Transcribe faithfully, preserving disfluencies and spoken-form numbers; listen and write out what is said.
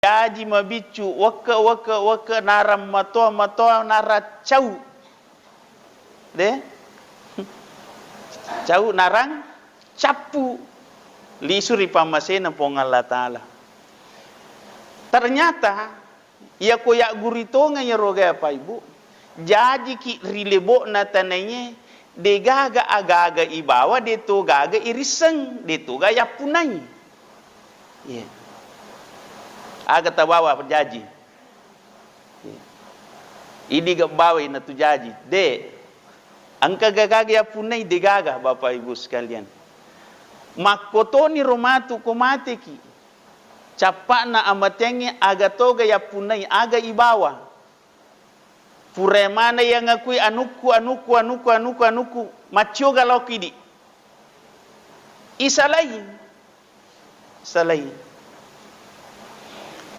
jaji mabiccu, wekke, wekke, wekke, narang matoa, matoa, narang cau. De? Cau narang cappu. Lisu ri pammasena Puang Allah Ta'ala. Ternyata, iya ko yagguri tonga iyaro gaga, Bapak Ibu, jajiki ri lebo'na tanaie, degaga agaga ibawa, deto gaga irisseng, deto ga yappunnai. Iya. Aga tabawa jaji. Iya. Idi ga bawai natu jaji. De. Engka gaga yappunnai, degaga, Bapak Ibu sekalian. Makkotoni ro matu ko mateki. Cappa'na amateangnge aga toga yappunnai, aga ibawa. Pura maneng yangakui anukku, anukku, anukku, anukku, anukku, maccoga laoki idi. Isalai. Salai.